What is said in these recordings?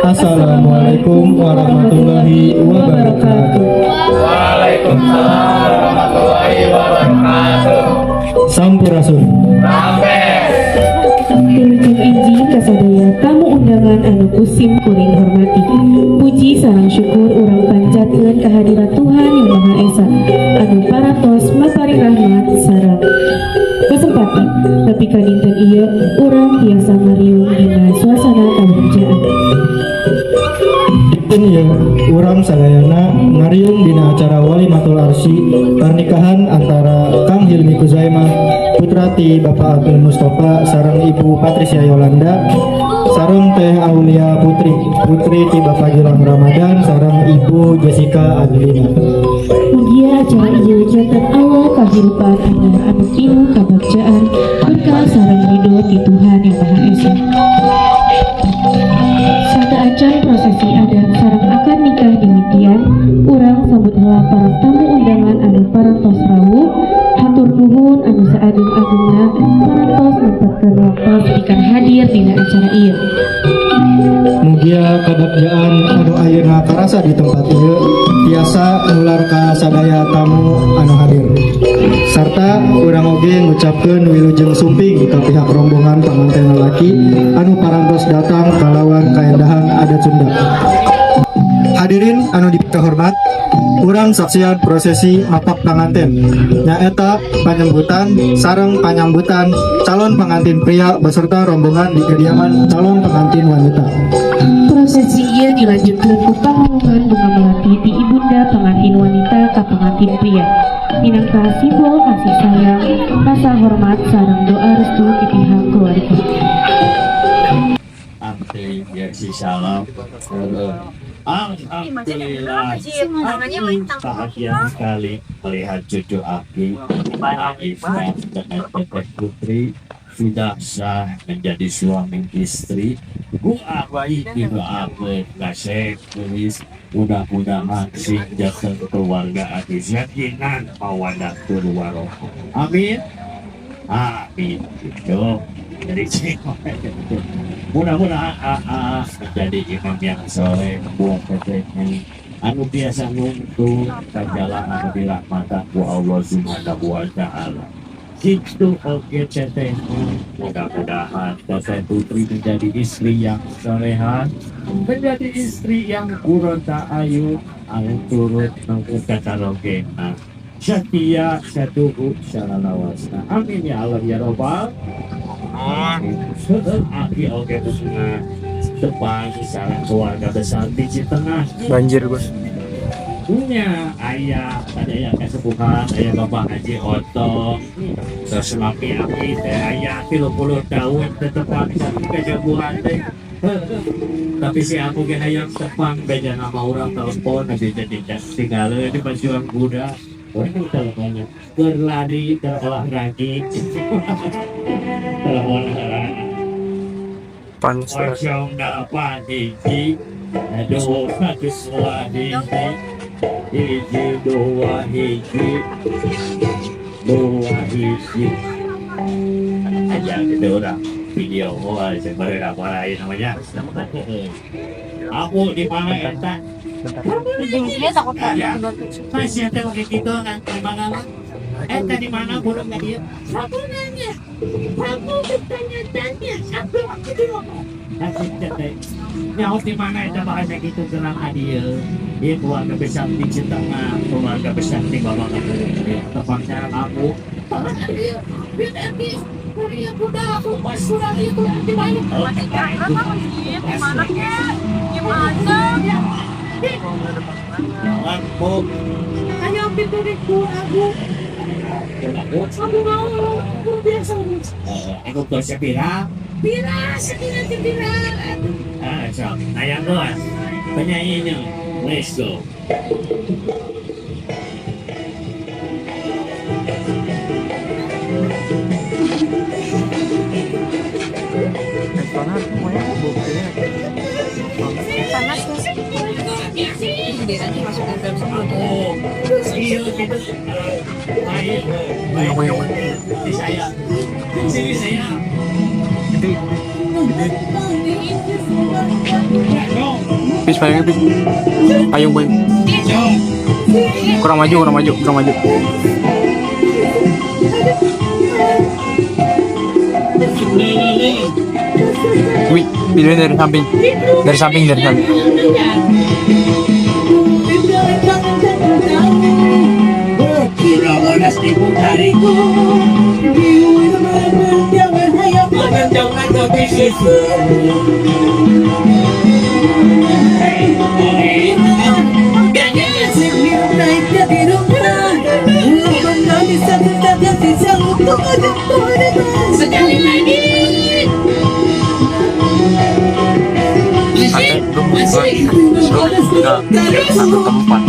Assalamualaikum warahmatullahi wabarakatuh. Waalaikumsalam warahmatullahi wabarakatuh. Sampurasun. Rampes. Wilujeng enjing kasadaya tamu undangan anu ku sim kuring hormati. Puji sareng syukur urang panjatkeun kehadirat Tuhan Yang Maha Esa anu parantos maparin rahmat sareng kesempatan nepi ka dinten ieu urang tiasa ngariung dina suasana kabagjaan. Dinten ieu urang sadayana ngariung dina acara Walimatul Arsy, pernikahan antara Kang Hilmi Kuzaimah, putra ti Bapak Abdul Mustafa sareng Ibu Patricia Yolanda, sareng Teh Aulia Putri, putri ti Bapak Gilang Ramadan sareng Ibu Jessica Adelina. Mugia acara ieu janten awal kahirupan anyar anu pinuh kabagjaan, berkah sareng ridho ti Tuhan Yang Maha Esa. Sateuacan prosesi adat sareng akad nikah dimimitian, urang sambut heula para tamu undangan anu parantos rawuh. Hatur nuhun anu saageng-agengna parantos nyempatkeun waktos pikeun hadir dina acara ieu. Mugia kabagjaan anu ayeuna karasa di tempat ieu tiasa nular ka sadaya tamu anu hadir. Sarta urang oge ngucapkeun wilujeng sumping ka pihak rombongan panganten lalaki anu parantos datang kalawan kaendahan adat Sunda. Hadirin anu dipikahormat, urang saksian prosesi mapak panganten, nyaeta panyembutan sareng panyambutan calon pengantin pria beserta rombongan di kediaman calon pengantin wanita. Prosesi ieu dilanjutkeun ku pangulungan bunga melati ti ibunda pengantin wanita ka pengantin pria minangka simbol kasih sayang, rasa hormat sareng doa restu di pihak keluarga. Abdi ya si salam. Alhamdulillah. Aki bahagia sekali melihat cucu Aki Aisyah dengan Teteh Putri sudah sah menjadi suami istri. Ku Aki didoakeun kasep geulis, mudah-mudahan sing janten keluarga anu sakinah mawaddah warohmah. Amin. Amin. Gitu. Jadi mudah-mudahan AA menjadi imam yang soleh buat tetehnya anu biasa nuntun ka jalan anu dirahmatan ku Allah Subhanahu wa Ta'ala. Gitu, oke, teteh, mudah-mudahan Teteh Putri menjadi istri yang soleha, menjadi istri yang qurrota a'yun, anu turut nunggu katarogena, setia satuhu salalawasna. Amin ya Allah ya Robbal. Amin. Aki oke bunga tepang sareng keluarga besar di Citengah. Banjir, Gus. Punya ayah tadi, ayah kesepuhan, ayah Bapak Haji Otong, terus laki aki teh ayah 30 tahun tetepang kejaguan teh. Tapi si aku ge hayang tepang, beja nama orang telepon nanti jadi tinggal di pacuan kuda. Orang teleponnya berlari ke olahraga telepon. Panas terus. 08 1 2 1 1 2 1 2 1 aja gitu orang video. Oh, sebenarnya apa lain namanya, aku di mana eta? Dia takut. Ya. Masih ada kayak gitu kan di mana eta, di mana burung tadi? Aku nanya, aku bertanya-tanya, aku di ngomong. Nyaut di mana eta bahasa gitu gelang adil. Dia keluarga besar di Citengah, keluarga besar di Bapak tepang cara aku. Gimana kek? Gimana? Aku Hanya ambil dariku, aku. Aku mau, aku biasa. Aku ke pira. Pira, sekian pira. Ah, so, ayang bos, penyanyinya, let's go. Panas mas. Benderanya masukin dalam semua. Oh, iya gitu. Baik, baik. Di saya, sini saya. Gede, gede. Ya dong. Pis payungnya pis. Payung payung. Kurang maju, kurang maju, kurang maju. Wih, videonya dari samping. Dari samping, dari samping. Satu, dua, tiga, satu tempat.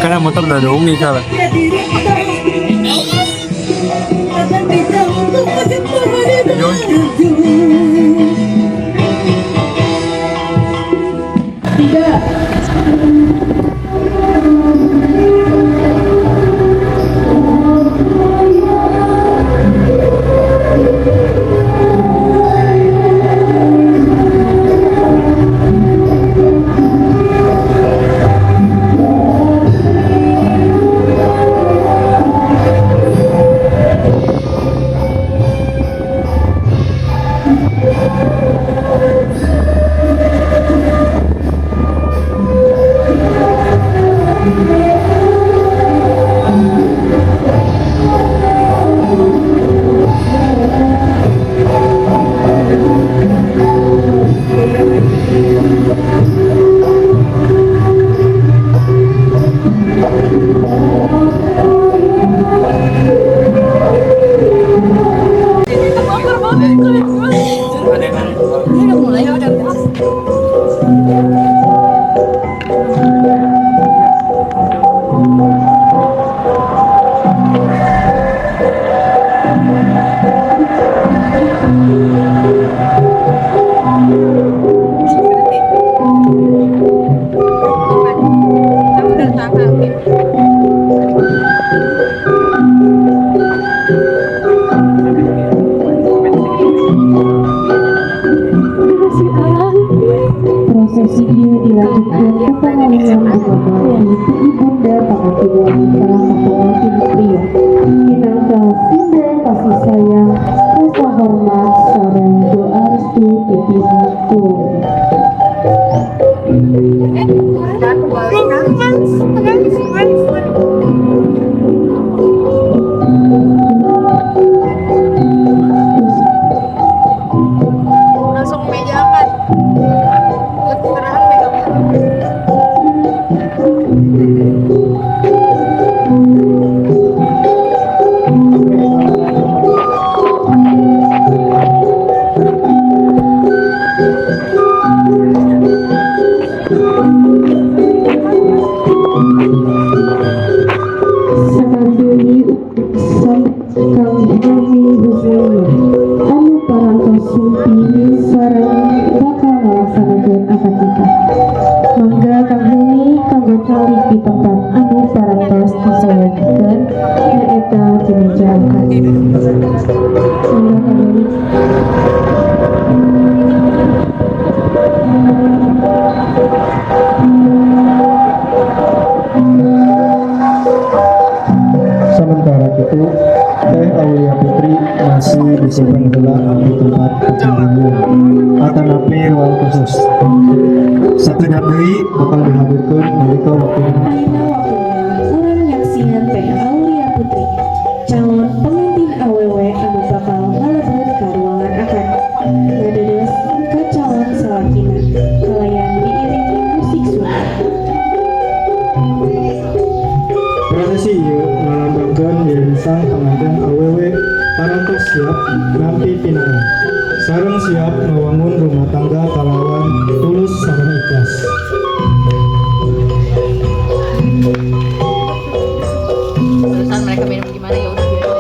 Karena motor udah ada Umi salah. Udah mulai udah. Prosesi ieu dilanjutkan ke pengalihan bunga melati ti ibunda pangantin wanita ka pengantin pria. Minangka simbol kasih sayang, rasa hormat, sareng doa restu ti pihak keluarga. Langsung meja kan. Terahan megang. Sakandui Kang Helmi Huzaini anu parantos sumping sareng bakal ngalaksanakeun akad nikah. Mangga Kang Helmi kanggo calik di tempat anu parantos disayogikeun nyaeta di meja akad. Mangga Kang Helmi. Sementara itu, Teh Aulia Putri masih disimpan heula di tempat kucing atanapi ruang khusus. Sakedap deui bakal dihadirkeun nalika waktuna. Ayeuna waktuna urang nyaksian Teh Aulia Putri, calon pengantin awewe anu bakal ngalebet ka ruangan akad. Ngadedes ka calon salakina kalayan diiringi musik Sunda. Prosesi ieu ngalambangkeun yen sang pengantin awewe parantos siap nampi pinangan sareng siap ngawangun rumah tangga kalawan tulus sareng ikhlas. Terusan mereka minum gimana ya udah biarin.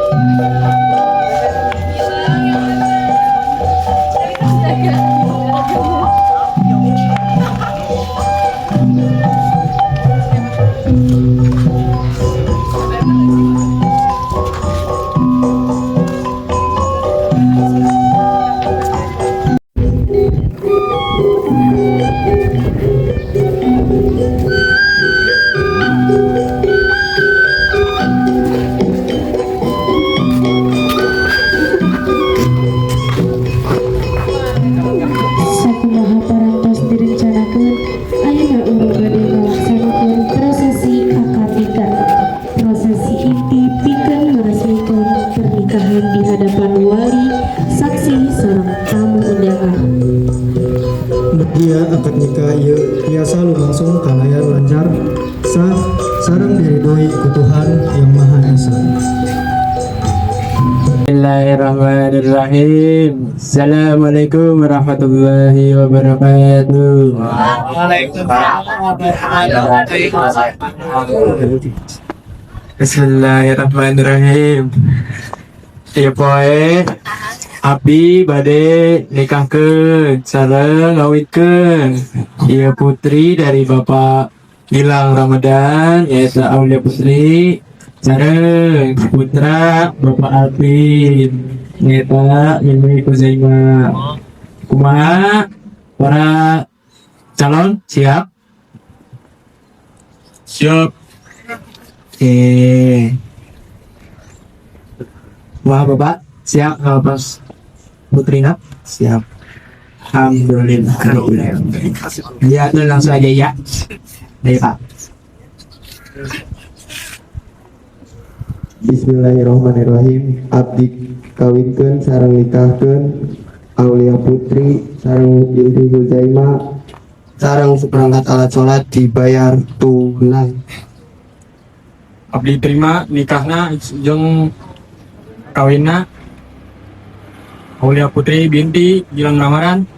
Bismillahirrahmanirrahim. Assalamualaikum warahmatullahi wabarakatuh. Waalaikumsalam. Bismillahirrahmanirrahim. Ieu poe abdi bade nikahkeun sareng ngawinkeun ieu putri dari Bapak Gilang Ramadan, yaitu Aulia Putri, sareng putra Bapak Alvin, nyaeta Ilmi Kuzaima. Kumaha para calon, siap? Siap. Oke. Wah, Bapak siap ngelepas putrina? Siap. Alhamdulillah. Ya, langsung aja ya. Dari Pak. Bismillahirrahmanirrahim. Abdi kawinkeun sareng nikahkeun Aulia Putri sareng Ilmi Huzaima sareng seperangkat alat sholat dibayar tunai. Abdi terima nikahna jeung kawinna Aulia Putri binti Gilang Ramadan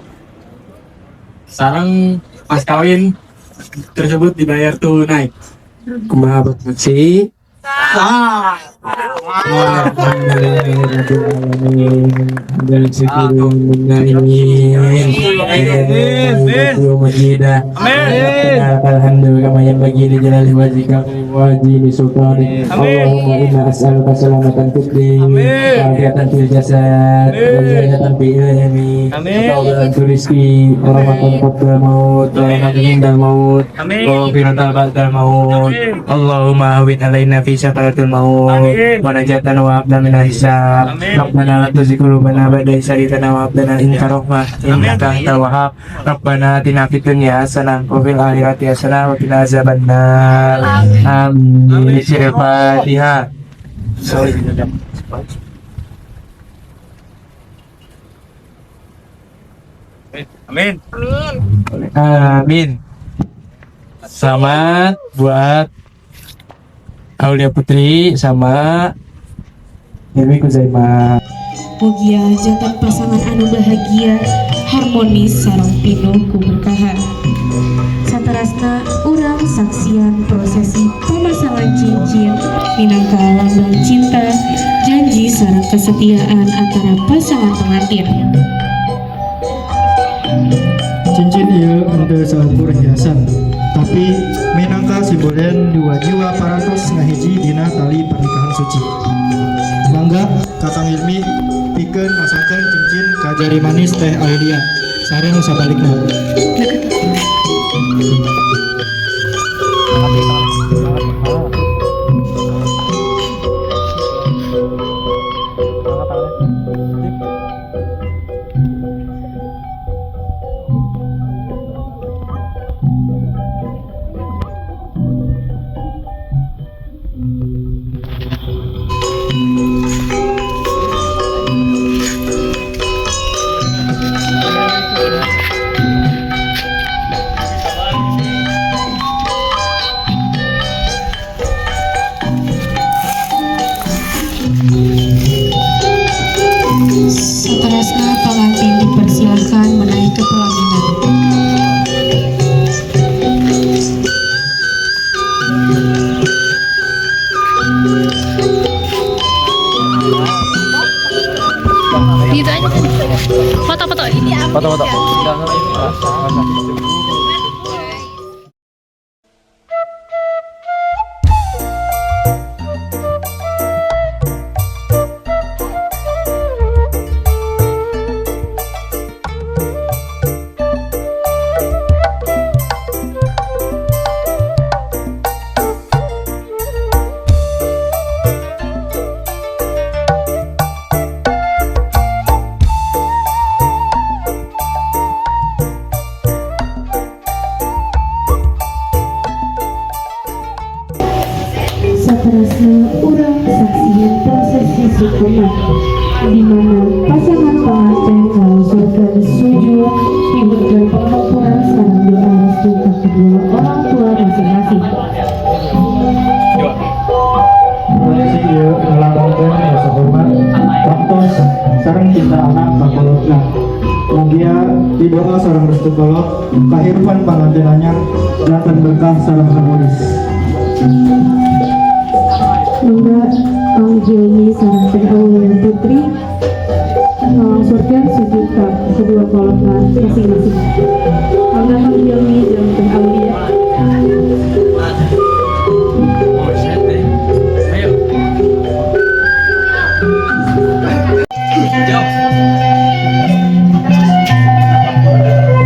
sareng mas kawin tersebut dibayar tunai. Kumaha sih? Alhamdulillah kama yanbaghi li jalali wajhika wa azimi sultani. Allahumma inna as'aluka salamatan fid din, wa afiatan fil jasad, wa ziyadatan fil ilmi, wa taubatan fil rizqi, wa rahmatan qabla maut, wa rahmatan indal maut, wa maghfiratan ba'dal maut. Allahumma hawwin alaina fi sakaratil maut wa najatan wa abdan minal hisab. Rabbana la tuzigh qulubana ba'da idh hadaytana wa hab lana min ladunka rahmah innaka antal wahhab. Rabbana atina fid dunya hasanah wa fil akhirati hasanah wa qina azabannar. Amin. Fatihah. Sorry. Amin. Amin. Selamat buat Aulia Putri sama Hilmi Kuzaima. Mugia janten pasangan anu bahagia, harmonis sareng pinuh keberkahan. Saterasna urang saksian prosesi pemasangan cincin minangka lambang cinta, janji sareng kesetiaan antara pasangan pengantin. Cincin ieu henteu saukur hiasan, tapi minangka simbolen dua jiwa parantos ngahiji dina tali pernikahan suci. Mangga Kakang Hilmi pikeun masangkeun cincin ka jari manis Teh Aulia sareng sabalikna. Seterusnya pengantin dipersilahkan menaik ke pelaminan. Gitu aja. Foto-foto ini apa? Foto-foto. Enggak, enggak, enggak. Saterasna urang saksian prosesi sukma di mana pasangan pengantin ngalungsurkeun sujud nyuhunkeun pangampura sareng doa restu ka kedua orang tua masing-masing. Prosesi ieu ngalambangkeun rasa hormat, baktos sareng cinta anak ka kolotna. Mugia didoa sareng restu kolot, kahirupan panganten anyar janten berkah sareng harmonis. Mangga Kang Hilmi sareng Teh Aulia Putri ngalangsurkeun sujud ka kedua kolotna masing-masing. Mangga Kang Hilmi jeung Teh Aulia. Oh, set deh. Ayo. Jauh.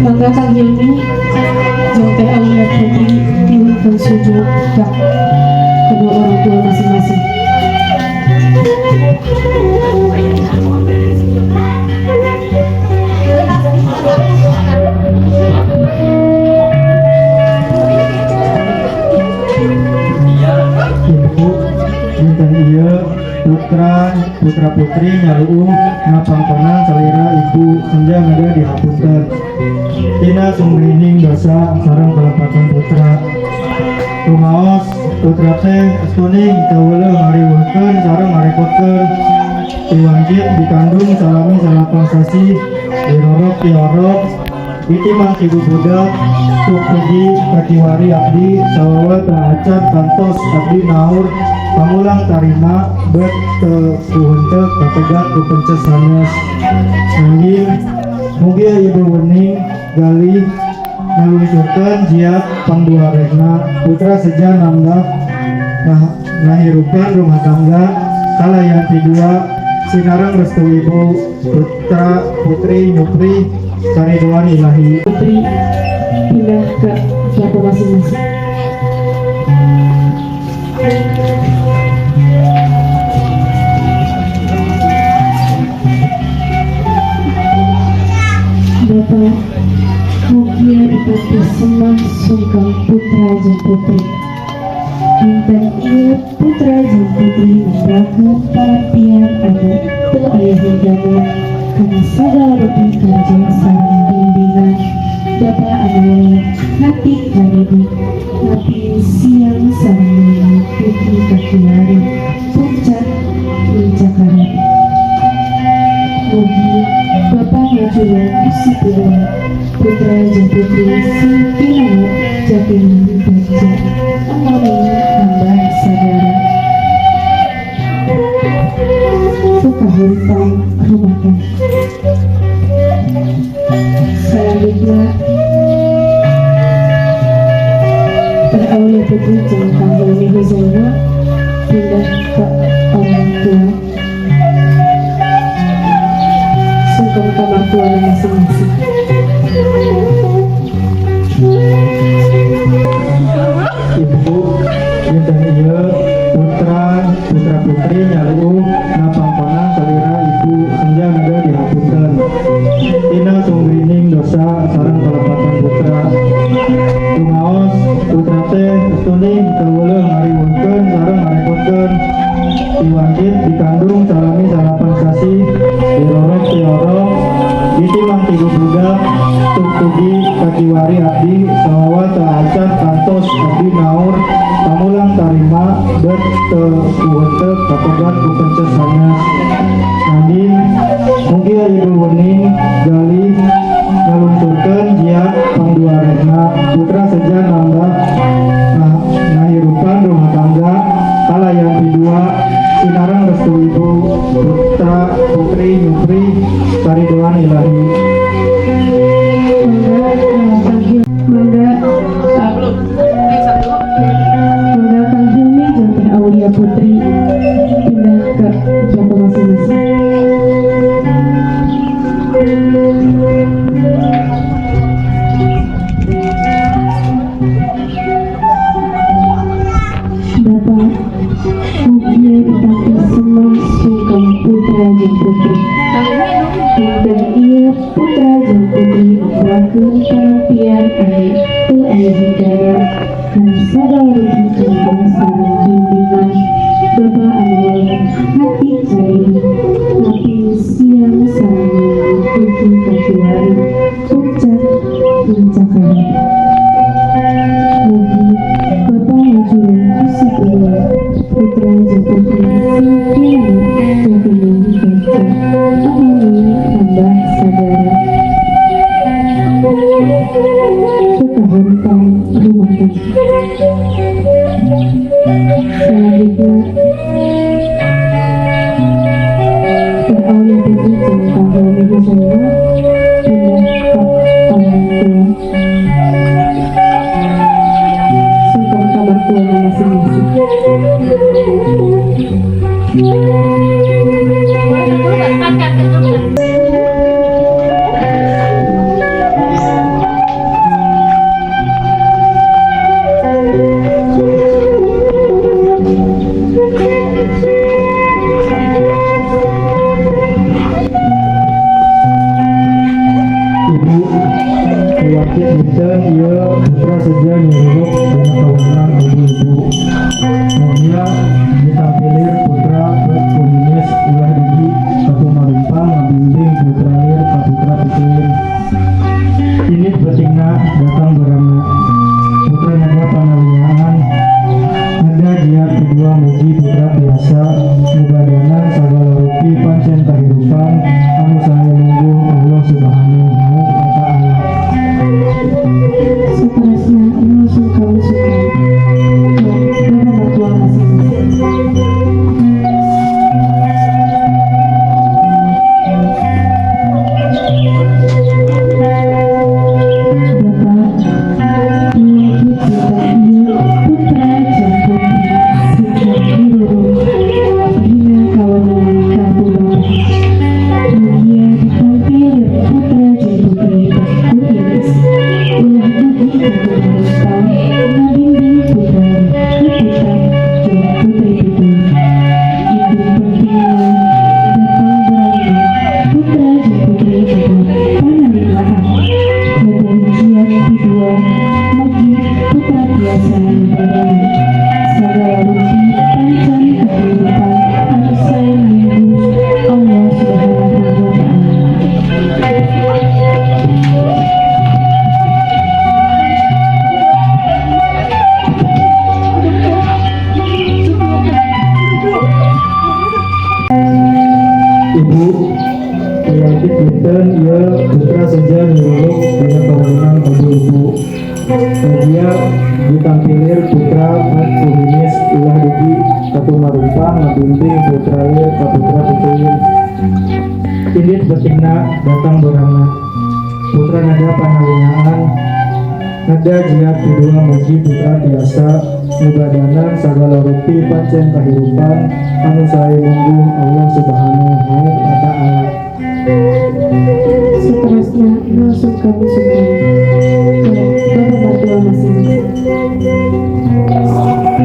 Mangga Kang Hilmi jeung Teh Aulia Putri nyuhunkeun sujud ka kedua orang tua masing-masing. Ibu, dinten ieu putra putra putri nyaluuh ngapangkonan salira ibu senja ngada dihapunten tina sumrining dosa sareng kalepatan putra. Rumaos putra teh estuning kaweuleuh ngariweuhkeun sareng ngarepotkeun, diwangkit dikandung salami salapan sasih, dirorok tiorok, ditimang ti budak tuk pergi kakiwari abdi sawawa teu acan kantos abdi naur pamulang tarima bet teu kuhenteu kapegat ku pences sanes. Nanging mugia ibu wening galih ngalungsurkeun jiat pangduaregna putra seja nambah nah ngahirupan rumah tangga kalayan pidua sinareng restu ibu, putra putri nyupri karidoan ilahi. Putri pindah ke bapak masing-masing. Bapak, mugia dipanti semah sungkem putra jeung putri. Dinten ieu putra jeung putri nembrakeun parampian anu teu aya hinggana kana sagala rupi karja sareng bimbingan Bapak anu ngati kadidik ngapi siang sareng wengi dugi ka kiwari puncak nincakaran. Mugi Bapak ngajulung ku si pidua putra jeung putri sing pinanut jatining bagja angoning nambah sagara kahuripan rumah tangga. Selanjutnya Teh Aulia Putri jeung Kang Hilmi Huzaima pindah ke orang tua, sungkem ka mertua masing-masing. Ibu, dinten ieu putra putra putri nyaluuh ngapangkonan salira ibu senja ngada dihapunten tina sumrining dosa sareng kalepatan putra. Rumaos putra teh estuning kaweuleuh ngariweuhkeun sareng ngarepotkeun, diwangkit dikandung salami salapan sasih, dirorok tiorok, ditimang ti budak tuk tugi kakiwari abdi sawawa teu acan kantos abdi naur pamulang tarima bet teu kuhenteu kapegat ku pences sanes. Nanging mugia ibu wening galih ngalungsurkeun jiat pangduaregna putra seja nambah nah ngahirupan rumah tangga kalayan pidua sinareng restu ibu, putra putri nyupri karidoan ilahi. Mangga Kang Hil mangga mangga Kang Hilmi jeung Teh Aulia Putri pindah ke bapak masing-masing. Bapak, mugia dipanti semah sungkem putra jeung putri. Dinten ieu putra jeung putri nembrakeun parampian anu teu aya hinggana kana sagala rupi karja sareng bimbingan Bapak anu weleh ngati kadidik ngapi siang sareng wengi dugi ka kiwari puncak nincakaran. Mugi Bapak ngajulung ku si pidua putra jeung putri sing Ibu Iwakit dinten ieu putra seja nyuruk dina kawenang ibu-ibu. Mugia ditampilir putra kuminis ulah dugi katumarumpang ngabimbing putra lir ka putra putri. Ini pentingna datang barangna. Putra nada panaliaan nada jiat kedua mugi putra biasa mubadanan sagala rupi pancen kahirupan anu sae mungguh Allah Subhanahu wa Ta'ala. Seterusnya langsung kami sukai ke bapak mertua masing-masing. Bapak Iwakit dinten ieu putra jeung putri seja nyirurung dina kawenangan ka bapak. Mugia ditampilir putra jeung putri kuminis ulah dugi katumarumpang ngabimbing putra ka putra jeung putri pituin. Indung pentingna datang barangna putra jeung putri nebot panarimaan. Nada jiat pidua mugi putra tiasa nubadanan sagala rupi pancen kahirupan anu sae mungguh Allah Subhanahu wa Ta'ala. Ibu Iwakit dinten ieu putra seja nyuruk dina kawenang ibu-ibu. Mugia ditampilir putra kuminis ulah dugi katumarumpang ngabimbing putra lir ka putra putri. Indit pentingna datang barangna. Putra nada panalingaan nada jiat kedua mugi putra tiasa mubadanan sagala rupi pancen kahirupan anu sae mungguh Allah Subhanahu wa Ta'ala. Seterusnya langsung kami sukai ke bapak mertua masing-masing. Bapak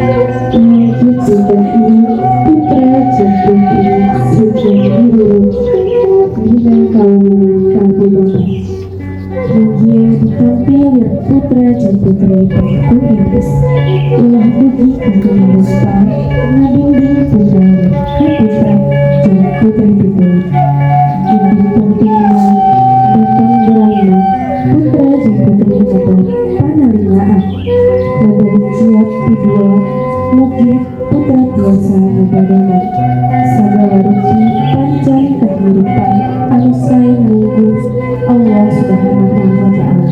Iwakit dinten ieu putra jeung putri seja nyirurung dina kawenangan ka bapak. Mugia ditampilir putra jeung putri kuminis ulah dugi katumarumpang ngabimbing putra ka putra jeung putri pituin. Indung pentingna datang barangna putra jeung putri nebot panarimaan. Nada jiat pidua mugi putra tiasa nubadanan sagala rupi pancen kahirupan anu sae mungguh Allah Subhanahu wa Ta'ala.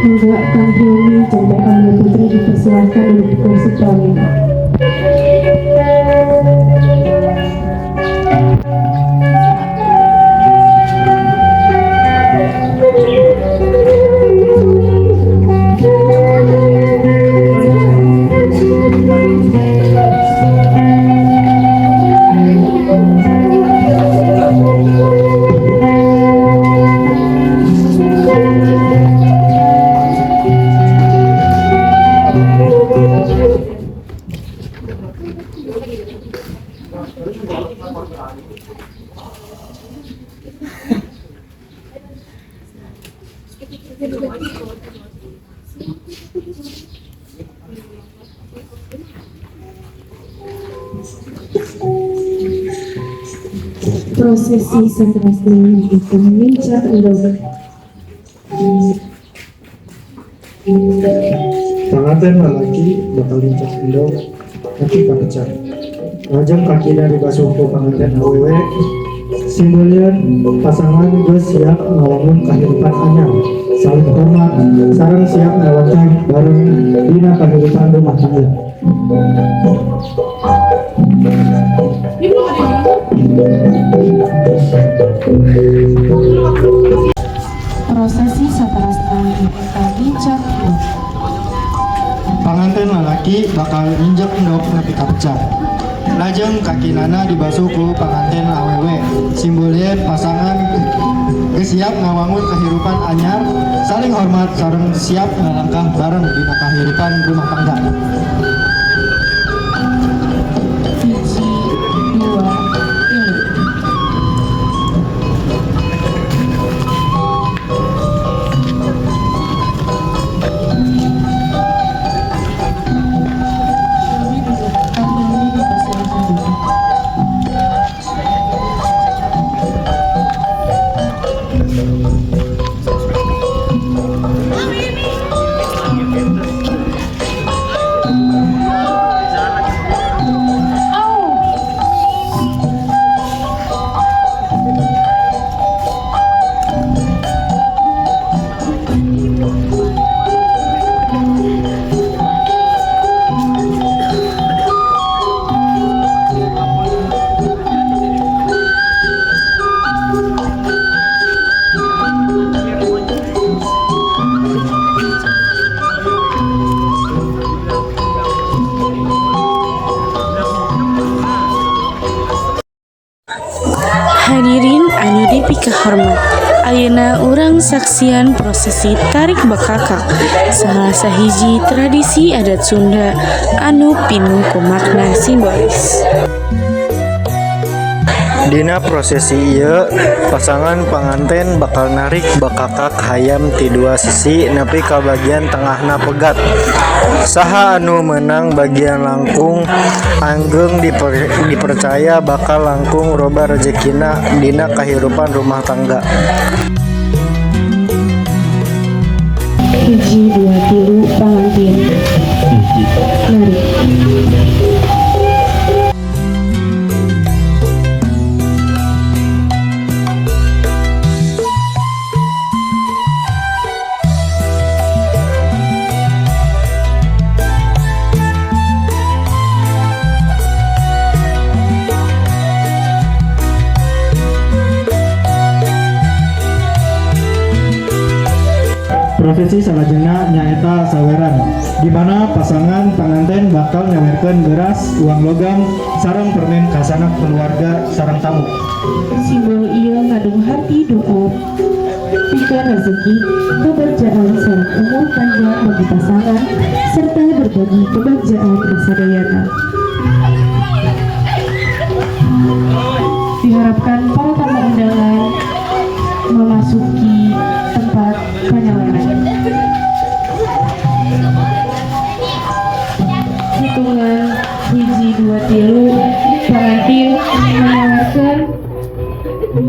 Mangga Kang Hilmi jeung Teh Aulia Putri dipersilakan duduk di kursi pelaminan. Prosesi seterusnya yaitu nincak endog. Panganten lalaki bakal nincak endog nepi ka pecah. Lajeng kakina dibasuh ku panganten awewe simboleun pasangan geus siap ngawangun kahirupan anyar Saling hormat, sareng siap ngalangkah bareng dina kehidupan rumah tangga. Ini belum ada yang bilang. Prosesi saterasna nyaeta ngincak endog. Panganten lalaki bakal nginjek endog nepi ka pecah. Lajeng kakinana dibasuh ku panganten awewe. Simbolnya pasangan geus siap ngawangun kehidupan anyar, saling hormat sareng siap ngalangkah bareng dina kehidupan rumah tangga. 1, 2, 3. Hilmi duduk, Kang Hilmi dipersilakan duduk. Hadirin anu dipikahormat, ayeuna urang saksian prosesi tarik bakakak, salah sahiji tradisi adat Sunda anu pinuh ku makna simbolis. Dina prosesi ieu, pasangan panganten bakal narik bakakak hayam ti dua sisi nepi ka bagian tengahna pegat. Saha anu meunang bagian langkung ageng dipercaya bakal langkung loba rejekina dina kahirupan rumah tangga. 1, 2, 3, pangantin narik. Prosesi salajengna nyaeta saweran, di mana pasangan panganten bakal nyawerkeun beras, uang logam, sareng permen ka sanak keluarga sareng tamu. Simbol ieu ngandung harti doa pikeun rezeki, kebagjaan sareng umur panjang bagi pasangan serta berbagi kebagjaan ka sadayana. Diharapkan para tamu undangan memasuki tempat penyaweran. Hitungan 1, 2, 3, pengantin menyawerkan. 1,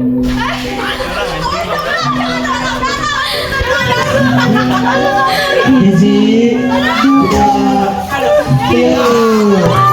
2, 3.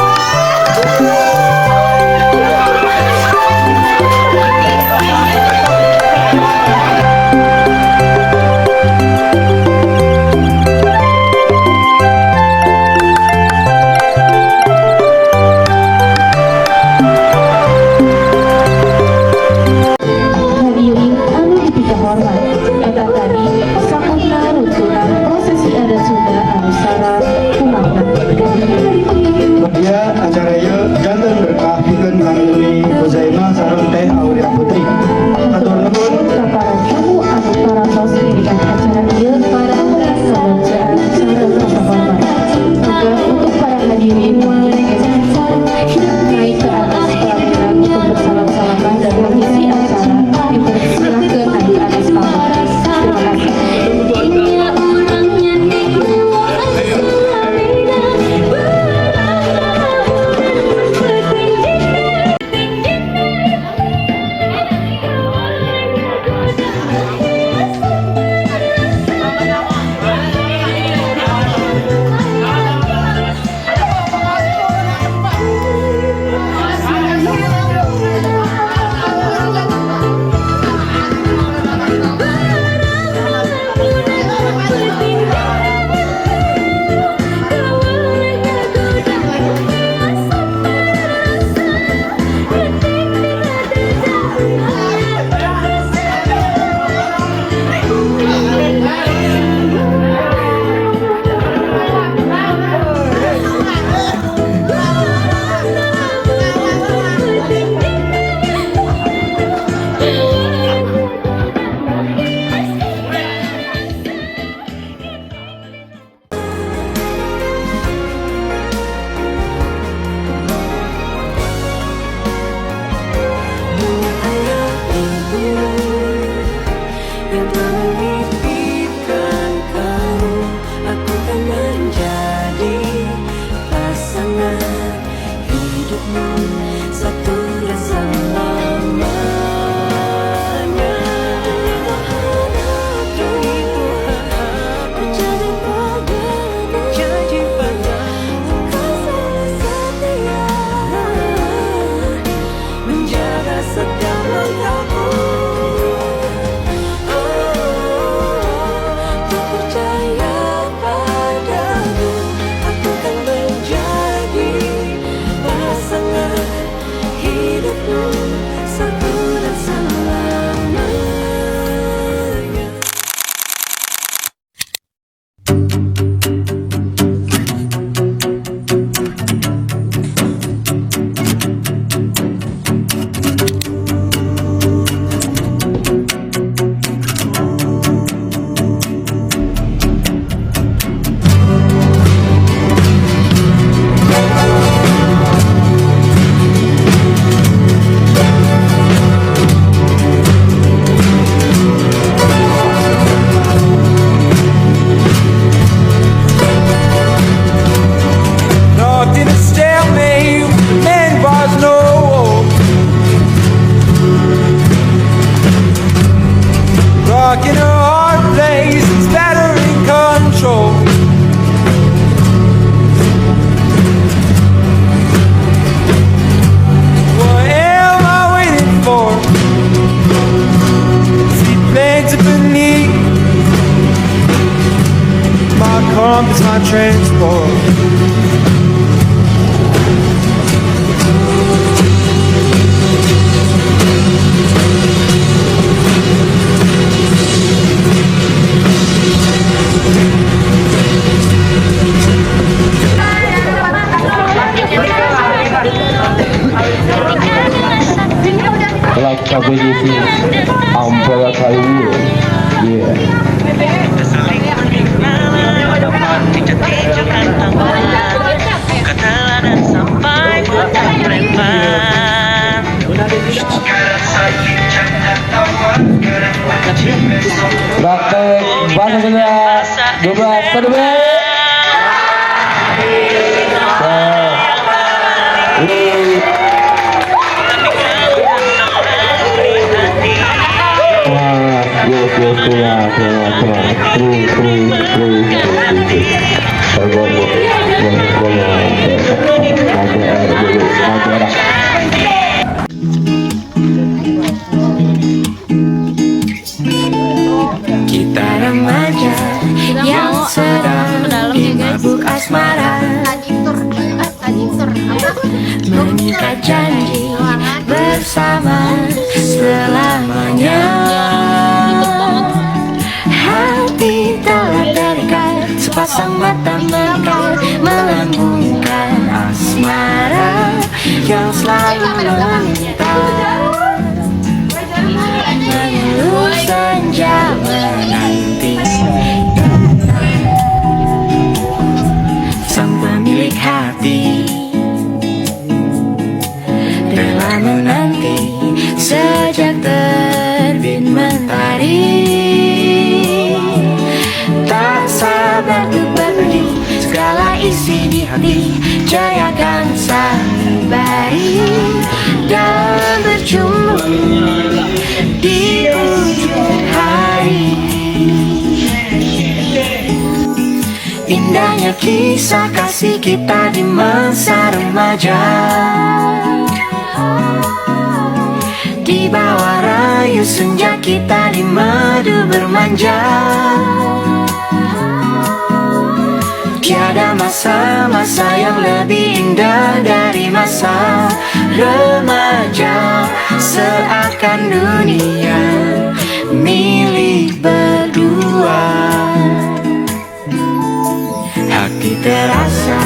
KBDC Ampera Kaliwir. Yeah. Praktek bahasa Sunda 12 satu menit. Wah, yo yo yo yo yo terus terus terus Kita remaja yang sedang mabuk asmara, mengikat janji bersama selamanya. Hati telah terikat, sepasang mata melekat, melambungkan asmara yang selalu meminta. Mengeluh senja menanti sang pemilik hati, rela menanti sejak terbit mentari. Tak sabar untuk berbagi segala isi di hati, jerakan sanubari dan berjumpa di ujung hari. Indahnya kisah kasih kita di masa remaja, di bawah rayu senja kita di madu bermanja. Tiada masa-masa yang lebih indah dari masa remaja, seakan dunia milik berdua. Hati terasa.